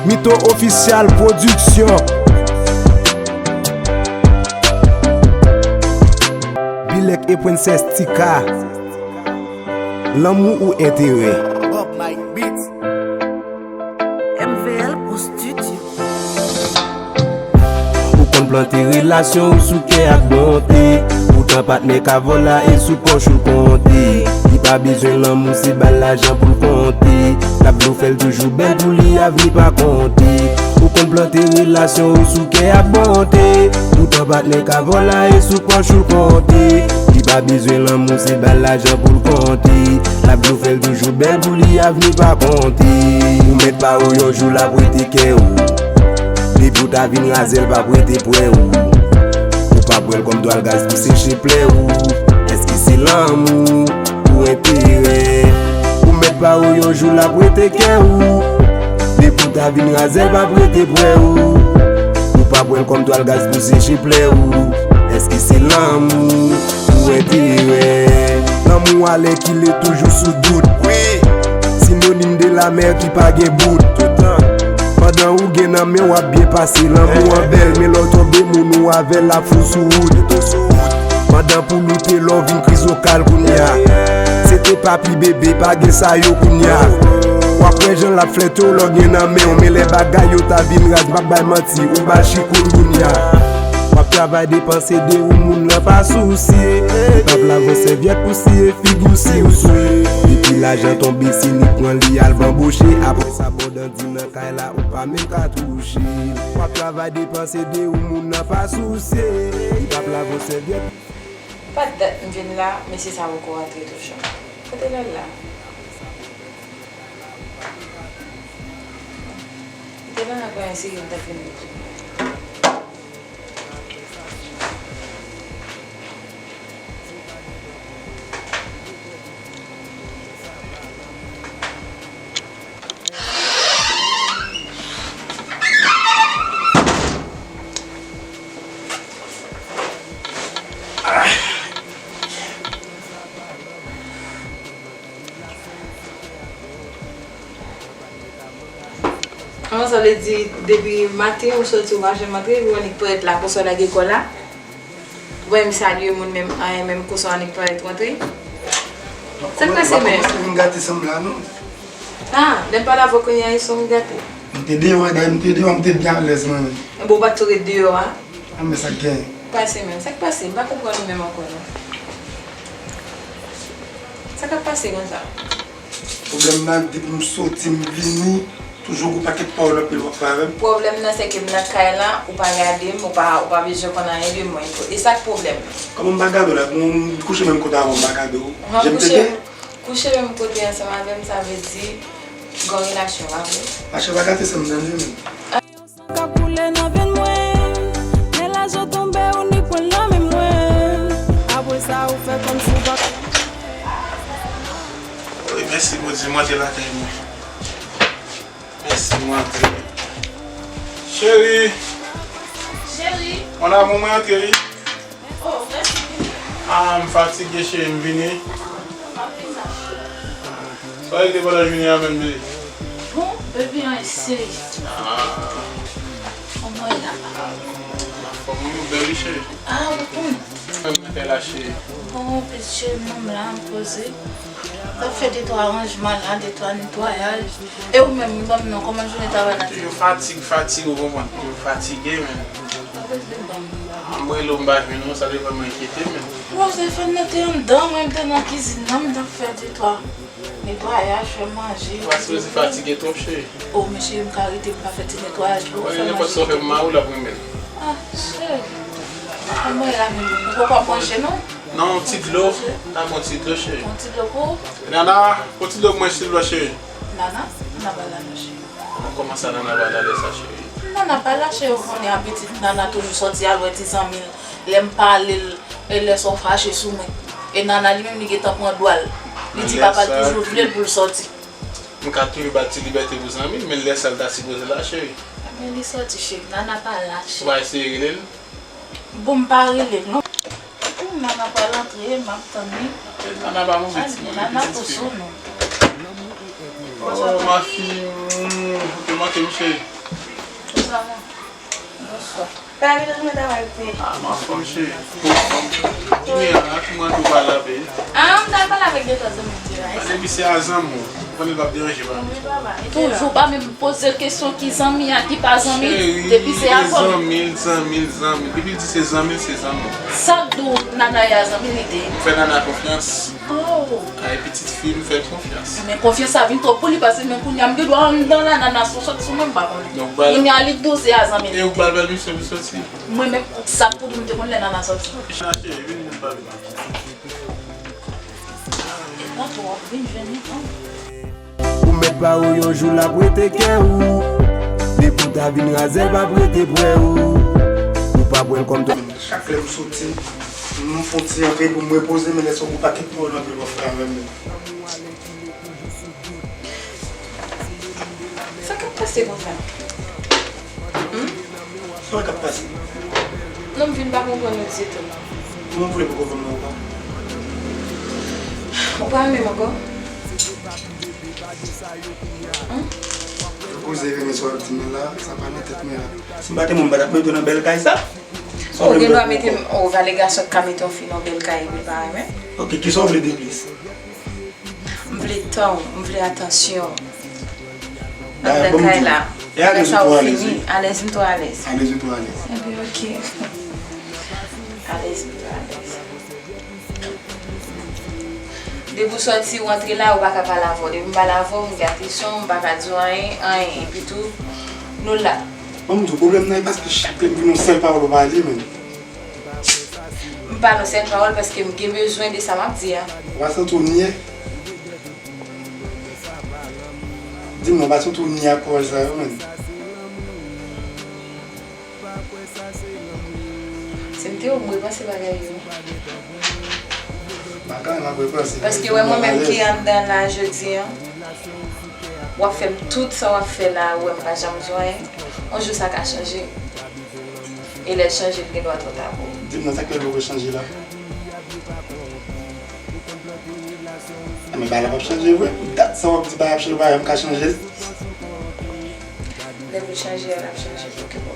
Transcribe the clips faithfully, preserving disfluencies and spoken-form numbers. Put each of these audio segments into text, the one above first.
Mito Official Production. Bilek e Princess Tika. Lanmou ou enterè. Bob Mike Beats. M V L Pro Studio. Ou konn plante relasyon ou sou kè ak bonte. Poutan patnè ka vòlè e sou pòch ou l konte. Li pa bezwen lanmou, se ba l lajan pou l konte. L ap vle w fè l toujou bèl pou li, avni pa konte. Ou konn plante relasyon ou sou kè ak bonte. Poutan patnè ka vòlè e sou pòch ou l konte. Li pa bezwen lanmou, se ba l lajan pou l konte. L ap vle w fè l toujou bèl pou li, avni pa konte. Ou mèt pa ou yon jou l ap rete kè ou. Depi w ta vin razè l p ap rete prè ou. Ou p ap wè l kòm twal gaz pou seche plè ou. Èske se lanmou ou enterè? Ou mèt pa ou yon jou l ap rete kè ou. Depi w ta vin razè l p ap rete prè ou. Ou p ap wè l kòm twal gaz pou seche plè ou. Èske se lanmou ou enterè? Lanmou alèkile toujou sou dout. Wi. Sinonim de lamè ki pa gen bout. Toutan. Pandan ou gen nan men w ap byen pase. Lanmou an bèl, men lè w tonbe moun ou avè l ap fou sou wout. Pandan pou loute lè w vin krizokal kounya. Se te papi bebe, pa gen sa yo kounya. W ap wè jan l ap flète w lè w gen nan men w, men lè bagay yo ta vin raz, m ap bay manti, ou ba chikoun kounya. W ap travay depanse de ou moun nan pa sousye. Li p ap lave w sèvyèt pou siye figi w si ou swe. Depi lajan tonbe se li k pran li al banboche. Apre sa bon dandi nan kay la ou pa menm ka touche. W ap travay depanse de ou moun nan pa sousye. Li p ap lave w sèvyèt. Pa dat m vin la, mesye sa poko rantre toujou. Kote l al la? M te nan kwen seri m t ap vin li tou. An, sa vle di, depi maten ou soti ou pa janm antre, epi w annik parèt la, konsa w lage kò w la. Ou pa menm salye moun menm, anyen menm, konsa w annik parèt rantre. Sa k pase menm? Ou pa kòmanse vin gate san m la, non. Ah, lè m pale avè w kounye a, e san w gate. M te deyò, e dayè m te deyò, m te byen alèz mwen menm. Enben, ou pa t tou ret deyò a? Ah, men sa k genyen? Pase menm. Sa k pase? M pa konprann ou menm ankò, non. Sa k ap pase konsa? Pwoblèm nan, depi m soti, m vini, toujou gon pakèt pawòl anpil w ap fè avè m. Pwoblèm nan, se ke m nan kay la, ou pa gade m, ou pa, ou pa bezwen konn anyen de mwen. E sa k pwoblèm nan? Kòman m pa gade w la? Bon, m kouche menm kote avè w, m pa gade w. Jan m te gen? Kouche menm kote ansanm avè m, sa vle di gon relasyon, pa vre? Mache pa gate san m nan li menm. San k ap koule nan venn mwen. Lè lajan tonbe, ou ni pran lanmen mwen. Apre sa, ou fè kòmsi w pa konnen. Wi, mèsi Bondye, m antre lakay mwen. Mèsi, m antre. Cheri. Cheri. Mon amour, mwen antre, wi. Oh, mèsi, vini. Ah, m fatige, cheri, m vini. M ap vin la. Sa w regle pandan jounen an menm, bebe? Bon, bebe an seri. Ah. Kòman w ye la? Anfòm, wi, ou bèl, wi, cheri. Ah, ou konn. Kòman w fè la, cheri? Bon, pitit cheri, m la, m poze. M ap fè de twa aranjman la, de twa netwayaj. E ou menm, ban m non, kòman jounen travay la te ye? Toujou fatig, fatig, ou konprann? Toujou fatige, men. Pa bezwen ban m. M rele w, m pa jwenn ou, sa te vrèman enkyete m, men. Non, telefòn nan te anndan, mwen, m te nan kizin nan, m t ap fè de twa netwayaj, fè manje. Ou pa sipoze fatige twòp, cheri. Oh, men cheri, m ka rete, m pa fè ti netwayaj pou ou, fè manje. Nenpòt sa w fè pou mari w, l ap renmen l. Ah, cheri. Kòman w ye la menm? Ou poko ap manje, non? Non, yon ti dlo. N a pran ti dlo, cheri. Yon ti dlo pou ou? Nana, pran ti dlo pou mwen, silvouplè, cheri. Nana? Nana pa la non, cheri. Kòman sa, Nana pa la lè sa, cheri? Nana pa la, cheri, ou konnen abitit Nana toujou sòti al wè ti zanmi l. Lè m pale l, e lè sa w fache sou mwen. E Nana li menm, li gentan pran dwa l. Li di papa l toujou vle l pou l sòti. M ka toujou ba l ti libète pou zanmi l, men lè sa l ta sipoze la, cheri. Men li sòti, cheri. Nana pa la, cheri. Ou pa eseye rele l? Bon, m pa rele l non. Wi, Nana pral antre, m ap tann li. Nana pa move ti moun, Nana ti fi. Oh, ma fille, mm, ou te manke Mesye. Bonswa, man. Bonswa. Pè a gentan jounen travay pou ye. Ah, m anfòm, cheri. Bon, bon. Jimmy a la, ki mande w pale avè l? Ah, m t al pale avèk de twa zanmi m deja. Depi se a zanmi w, ou konnen l p ap deranje pa. Wi, papa. Toujou pa menm poze l kesyon ki zanmi a, ki pa zanmi, depi se avè l. Zanmi l, zanmi l, zanmi l. Depi l di se zanmi l, se zanmi l. Sa k di w Nana a zanmi l li te? Ou fè Nana konfyans. Oh. Kay pitit fi m fè l konfyans. Men konfyans sa vin twòp pou li, paske men kounye a m gen dwa anndan la, Nana sou sòt sou mwen, m pa konnen. Donk, bal. Kounye a li tou se a zanmi l. E ou bal bal misye pou sòti. Mwen menm, sa pou di m te konn lè Nana sòti. Cheri, vin, vin pale. Nan twòp, vin jwenn li, non. Ou mèt pa ou yon jou l ap rete kè ou. Depi w ta vin razè l p ap rete prè ou. Ou p ap wè l kòm twa. Chak lè m soti, m fon ti antre pou m repoze, men lè sa w gon pakèt pawòl anpil w ap fè avè m. Sa k ap pase konsa? Hmm? Sa k ap pase? Non, m vin pa konprann ou ditou. Kòman pou w poko konprann mwen ankò? Ou pa renmen m ankò? Hmm? Poze renmen sa w ap di m nan la, sa pa nan tèt mwen la. Si m pa te renmen w, m pa t ap mete w nan bèl kay sa. Ou gen dwa mete m, o, valè gason k ka mete yon fi nan bèl kay epi l pa renmen. Ok, kisa w vle de plis? M vle tan w, m vle atansyon w. Anndan kay la. Lè sa ou fini, alèz, m twò alèz. Alèz, m twò alèz. Ebyen, ok. Alèz, m twò alèz. Depi w sòti, w antre la, ou pa ka pale avè w. Depi m pale avè w, m gate son w, m pa ka di w anyen, anyen. Epi tou, nou la. Ban m di w, pwoblèm nan, e paske chak lè m vin yon sèl pawòl ou pa di, menn. M pa nan sèl pawòl paske m gen bezwen de sa m ap di a. Ou pa santi w nye? Di m non, ou pa santi w nye ak pawòl sa yo, menn? Si m te ou, m repanse bagay yo. Bagay m ap repanse. Paske wè mwen menm ki anndan la jodi a, w ap fè m tout sa w ap fè la, ou wè m pa janm di w anyen. Yon jou sa ka chanje. E lè l chanje, l gen dwa twò ta pou ou. Di m non, sa k fè l poko chanje la? Enben, bagay la p ap chanje vre. Pou dat sa w ap di bagay ap chanje, bagay m ka chanje l. Lè pou l chanje a, l ap chanje pou ke bon.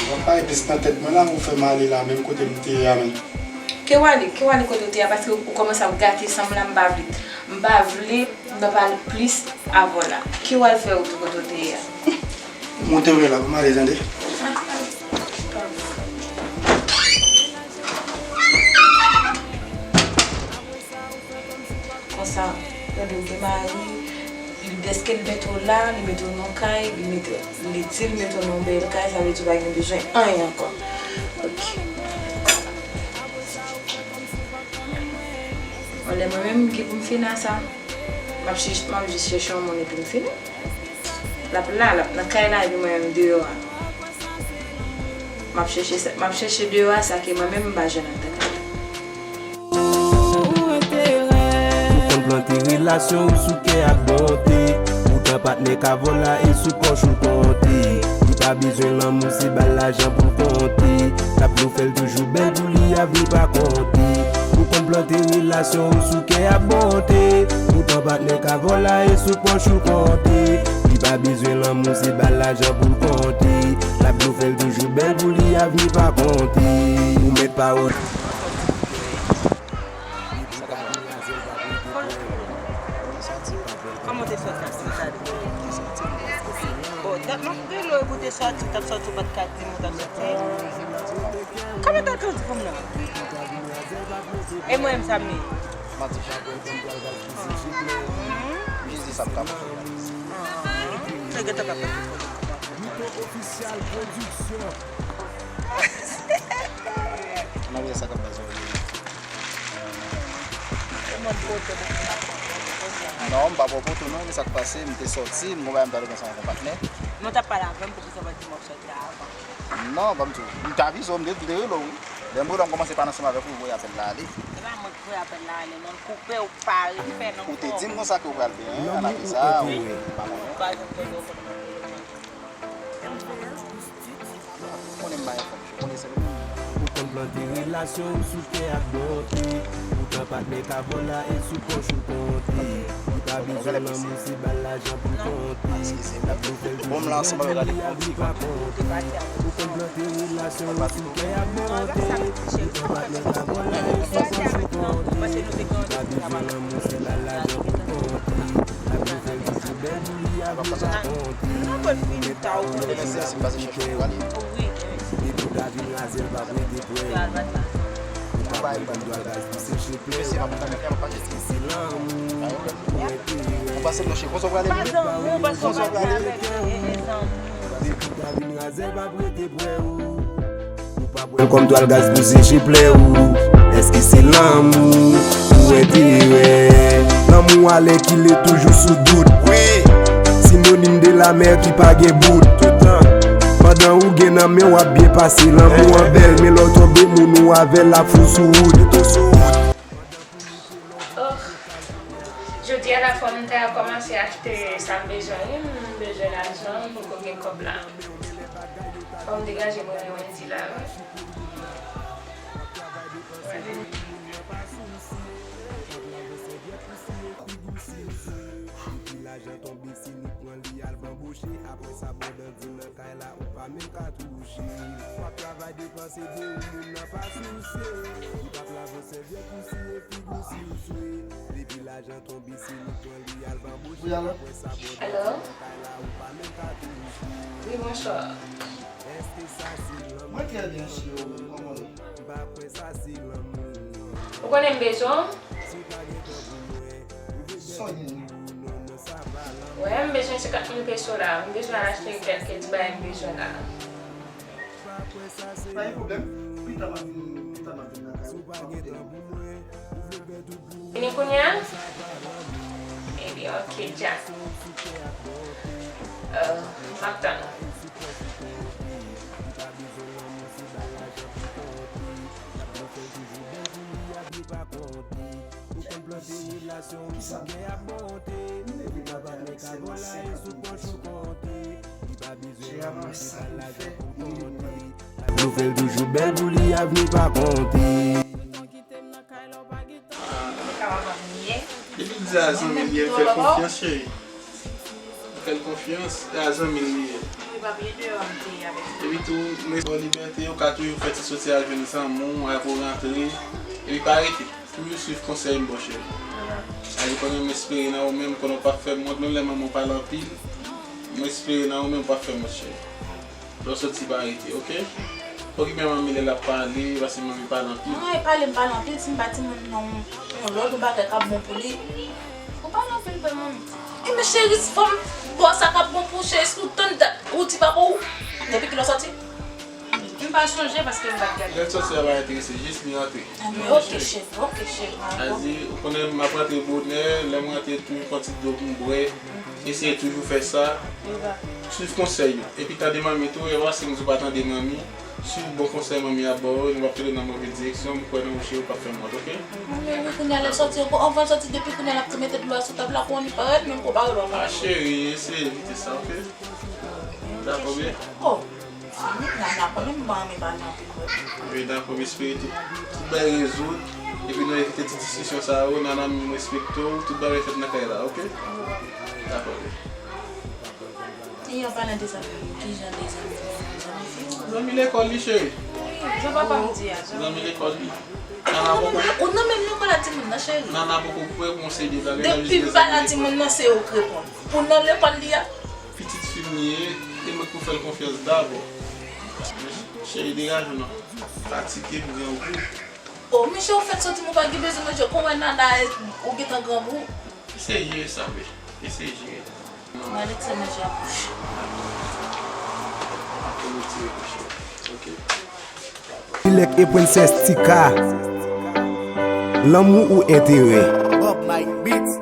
W ap pale plis nan tèt mwen la, ou fè m ale la, menm kote m te ye a menm. Ke w ale, ke w ale kote w te ye a, paske ou kòmanse ap gate san m la, m pa vle. M pa vle. M pa pale plis avè w la. Ki w al fè ou tou kote w te ye a? Monte w la, pou m ale, tande. Konsa, tande, ou gen mari, li, dèske li mete w la, li mete w nan kay, li mete, li di l mete w nan bèl kay, sa vle di w pa gen bezwen anyen ankò. Ok. Bon, lè mwen menm, m gen pou m fini a sa. M ap chèch-, m ap jis chèche yon moun epi m fini. L ap la, l ap nan kay la, epi mwen menm deyò a. M ap chèche sa, m ap chèche deyò a sa ke mwen menm m pa jwenn anndan kay la. Ou konn plante relasyon ou sou kè ak bonte. Poutan patnè ka vòl la e sou pòch ou l konte. Li pa bezwen lanmou, se ba l lajan pou l konte. Tablo fè l toujou bèl pou li, avni pa konte. Ou konn plante relasyon ou sou kè ap monte. Poutan patnè ka vòl la e sou pòch ou konte. Li pa bezwen lanmou, se ba l lajan pou l konte. Tablo fè l toujou bèl pou li, avni pa konte. Ou mèt pawòl. Kòman w te sòti ap sitade? Bon, dat m ap rele w epi w te sòti, w t ap sòti, ou pa t ka di m ou t ap sòti. Kòman w t al kanti pou m nan? E mwen menm sa m ye? Manti. M jis di sa m ka pou fè. Nèg yo t ap ap. Nan wè sa k ap pase. Non, m pa pran poto non, men sa k pase, m te sòti, m gon bagay m t al regle ansanm ak yon patnè. Men w t ap pale avè m, poukisa w pa t di m w ap sòti la avan? Non, ban m di w, m te avize w, m te, m te rele w, wi. Lè m rele w, m kòmanse pale ansanm avèk ou, m voye apèl la ale. Se pa mwen ki voye apèl la ale, non, l koupe, ou pa refè, non. Ou te di m konsa ke w pral benyen, an apre sa, ou pa konnen. M pa janm tande w konn rele m. Konnen m pa enfòm, konnen se ou menm. Plante relasyon ou sou kè ak bonte. Poutan patnè ka vòlè e sou pòch ou konte. Li pa bezwen lanmou, se ba l lajan pou l konte. L ap vin fè l toujou bèl pou li, avni pa konte. Ou konn plante relasyon ou sou kè ak bonte. Poutan patnè ka vòlè e sou pòch ou konte. Li pa bezwen lanmou, se ba l lajan pou l konte. L ap vin fè l toujou bèl pou li, avni pa konte. Ou mèt pa konte sa pou kè ou. Depi w ta vin razè l p ap rete prè w. Ou pa pran kòm dwa gaz pou seche plè w. Èske se lanmou ou enterè? Ou pa se mouche konsa w prale. Pa zanmi w, paske w prale avèk zanmi w. Depi w ta vin razè l p ap rete prè w. Ou pa pran l kòm twal gaz pou seche plè w. Èske se lanmou ou enterè? Lanmou alèkile toujou sou dout. Wi. Sinonim de lamè ki pa gen bout. Toutan. Pandan ou gen nan men w ap byen pase. Lanmou an bèl, men lè w tonbe moun ou avè l ap fou sou wout. Oh, jodi a la fò m ta kòmanse achte sa m bezwen wi, m bezwen lajan pou m gen kòb la. Fò m degaje mwen Wendy la wi. Depi lajan tonbe, se nou k pran li al banboche. Apre sa, pandan di nan kay la, ou pa menm ka touche. W ap travay depanse de ou, moun nan pa souse. Li p ap lave w sèvyèt ou siye figi w si w swe. Depi lajan tonbe, se nou k pran li al banboche. Apre sa, pandan di nan kay la, ou pa menm ka touche. Wi, bonswa. Èske sa se lanmou? Mwen trè byen, cheri, kòman w ye? M pa kwè sa se lanmou. Ou konnen m bezwen w? Sa w gen? Wè, m bezwen senkant mil peso la. M bezwen al achte kèk ti bagay m bezwen la. Pa gen pwoblèm. Pita m ap vin, pita m ap vin lakay ou. M ap koute nou. Fini kounye a? Ebyen, ok, dja. Euh, m ap tann ou. Kisa? M leve maten avèk sèlman senkant mil peso. Jè a mwen sa li fè, li vin mwen. Nou fè l toujou bèl pou li, avni pa konte. Depi l di a zanmi l ye, fè l konfyans, cheri. Fè l konfyans, e a zanmi l li ye. Epi tou, mwen ba w libète, ou ka toujou fè ti soti al jwenn zanmi w, apre w rantre. Epi pa rete. Toujou swiv konsèy m, bòchè. Aji pandan m espere nan ou menm, konnen w p ap fè m wont, menm lè manman w pale anpil. M espere nan ou menm, w p ap fè m wont, cheri. Lè w soti, pa rete, oke? Okipe manmi lè l ap pale, paske manmi pale anpil. Mwen pale, m pale anpil, si m pa di moun nan yon, yon lòt yon bagay k ap bon pou li. Ou pale anpil vre, manmi. E men cheri, fò m ba w sa k ap bon pou w, cheri, si w tann dat, ou di papa w, depi kilè w soti? M pa sonje paske m pa t gade. Lè l soti a pa enterese, jis li antre. Oke, cheri, oke, cheri. Sa di, ou konnen m ap rantre bonè, lè m rantre toujou pran ti dlo pou m bwè. Eseye toujou fè sa. Swiv konsèy yo. Epi tande manmi tou, e pa si m di w pa tande manmi. Swiv bon konsèy manmi ap ba w, li p ap tire w nan move direksyon, m kwè nan ou cheri, ou p ap fè m wont, oke? Manmi, wi, kounye a lè l soti, anvan l soti, depi kounye a l ap ti mete dlo a sou tab la, pou li parèt, menm pou w pa wè l. Ah, cheri, eseye evite sa, oke? Dakò, bebe? Oh. Nana, konnen m pa renmen pale anpil vre. Wi, dakò, m espere tout, tout bagay rezoud. Epi nou evite ti diskisyon sa yo. Nana, m respekte w. Tout bagay fèt nan kay la, oke? Dakò, bebe. E an palan de zanmi, kijan de zanmi, zanmi fi? Zanmi lekòl li, cheri. Wi, jan papa m di a, zanmi lekòl li. Nana poko. Ou nan menm lekòl a timoun nan, cheri. Nana poko prè pou yon seri de bagay. Depi m pale a timoun nan, se ou k reponn. Ou nan lekòl li a? Pitit fi m li ye, e mwen k pou fè l konfyans dabò. Cheri, degaje w non. Fatige m grangou. Oh, men cheri, ou fèk soti, men ou pa gen bezwen manje. Kon wè Nana, ou gentan grangou. Eseye jere sa, bebe. Eseye jere sa. Mwen, Alexa, manje a bouch. Apre nou tire bouch yo. Oke? Ilèk e Princess Tika. Lanmou ou enterè? Bob Mike Beats.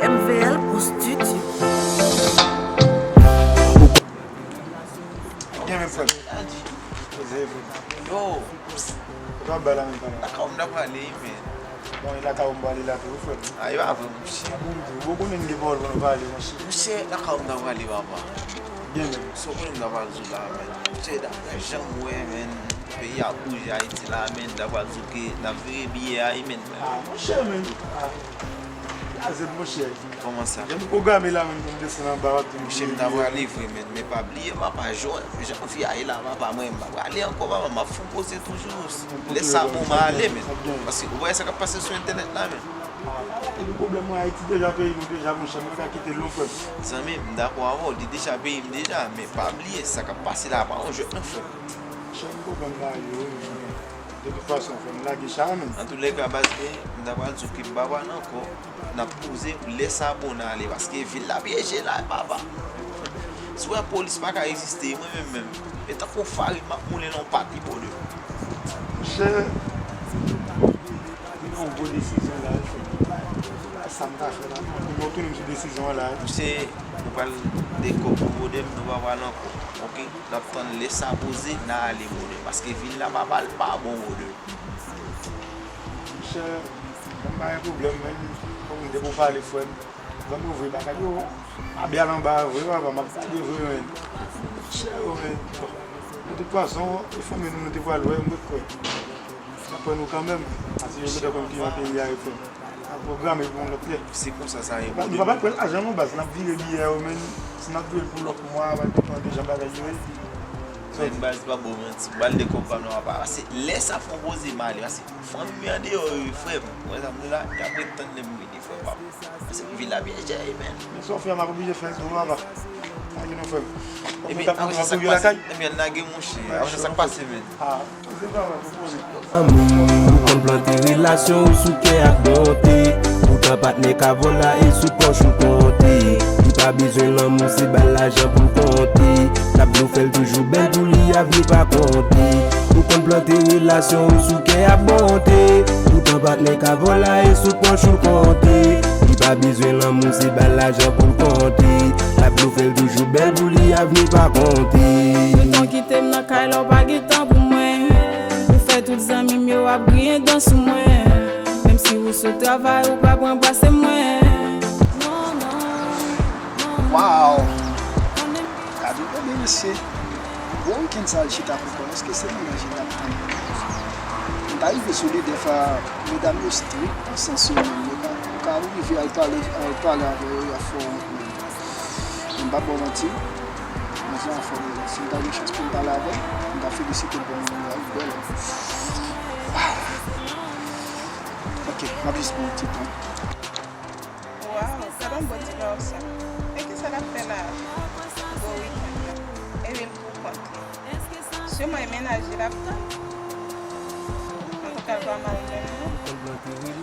M V L pou studio. Gen men frè m. Yo. Kote w ap bay la menm, papa? Lakay ou m ta prale, men. Bon, e lakay ou m prale la tou, wi, frè m. A, e pa vre, monchè. Bon, bon, bon, ou konnen n gen pawòl pou nou pale, monchè. Monchè, lakay ou m ta prale, papa. Gen men. Sa w konnen m ta pral di w la, men. Monchè, daprè jan m wè, men. Peyi a bouje Ayiti la, men, ta pral di w ke n ap vire biyè a, wi, men. Ah, monchè, men. Ah, blaze, monchè. Kòman sa? Jan nou pwograme la, men, pou m desann anba, w ap di m. Monchè, m ta prale vre, men, men pa bliye, papa, jan, jan vi a ye la, papa, mwen, m pa prale ankò, papa, m ap fon poze toujou. Lè sa bon, m a ale, men. Paske, ou wè sa k ap pase sou entènèt la, men. Ah, e nou pwoblèm mwen Ayiti deja, peyi nou deja, monchè, mwen ka kite l non, frè m. Zanmi, m dakò avè w, li deja peyi m deja, men pa bliye, sa k ap pase la, pa yon jwèt non, frè m. Monchè, m konprann bagay yo, wi, men de tout fason, fò n lage cha a, men. Antoulèka, baz, men, m ta pral di w ke m pa pral ankò, n ap poze pou lè sa bon n ale, paske vil la pyeje la, papa. Si w wè polis pa ka reziste, mwen menm menm, e tankou yon farin m ap moulen nan yon pati, bòdè. Monchè, li nan yon gwo desizyon la, wi. Sa m ka fè la, pou mwen tounen m sou desizyon an la, wi. Monchè, nou pral de kòb pou bòdè m, nou pa pral ankò, oke? N ap tann lè sa poze, n a ale, bòdè, paske vil la pa pral pa bon, bòdè. Monchè, m pa gen pwoblèm, men fòk m te pou pale, frè m. Ban m ouvri bagay yo. Abya l anba vre, papa, m ap gade vre, men. Monchè, yo, men. Bon. De tout fason, e fanmi nou, nou te pral wè, m ret kwè. N ap wè nou kanmenm. Paske yo gentan konn ki jan peyi a ye, frè m. N ap pwograme pou yon lòt lè. Se konsa sa ye. Nou pa pral pran lajan non, baz, n ap vire biyè yo, men. Si n ap vire l pou lòt mwa, va depann de jan bagay yo ye. Men baz, pa ba w manti, m pral de kòb pa m nan, papa. Paske lè sa fon poze m ale, paske fanmi m andeyò yo, frè m. Ou wè sa m di la, y ap ret tann lè m vini, frè m. Paske vil la pyeje, men. Men sa w fè a, m ap oblije fè l tou, papa. Pa gen non, frè m. Ebyen, apre sa, sa k pase? Ebyen, lage, monchè. Apre sa, sa k pase, men? Ah, poze, papa, poze. Lanmou, ou konn plante relasyon ou sou kè ak bonte. Poutan patnè ka vòlè e sou pòch ou konte. Li pa bezwen lanmou, se ba l lajan pou l konte. L ap di w fè l toujou bèl pou li, avni pa konte. Ou konn plante relasyon ou sou kè ak bonte. Poutan patnè ka vòlè e sou pòch ou konte. Li pa bezwen lanmou, se ba l lajan pou l konte. L ap di w fè l toujou bèl pou li, avni pa konte. Ou gentan kite m nan kay la, ou pa gen tan pou mwen. Ou fè tout zanmi m yo ap griyen dan sou mwen. Menm si ou sot travay, ou pa pou anbrase mwen. Non, non, non. Waw! Gade yon bèl mesye. Bon wikenn sa al chita pou kò l. Èske se mennaj li l ap tann? M ta rive sou li, dèfwa medam yo strik nan sans yo menm. Yo ka, ou ka rive al pale, al pale avè yo, y ap fè w wont menm. Men m p ap ba w manti, manzè anfòm wi. Si m ta gen chans pou m pale avè l, m ta felisite l pou moun li a, li bèl. Waw! Ok, m ap jis pran yon ti tan. Waw, gad yon bon ti gason. Men kisa l ap fè la? Gwo wikenn nan. Epi l pou kont li. Siman e mennaj li l ap tann. Antouka l pa mal menm non. Bon,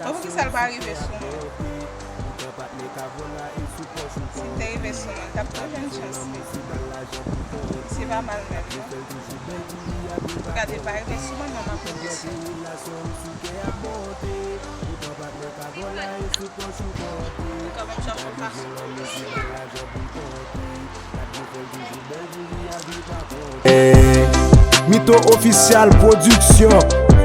poukisa l pa rive sou mwen? Si l te rive sou mwen, l t ap tou jwenn chans li. Si pa mal menm non. Antouka depi l pa rive sou mwen, mwen m ap rive sou li. Antouka menm jan pou l pase. Eh, Mito Official Production.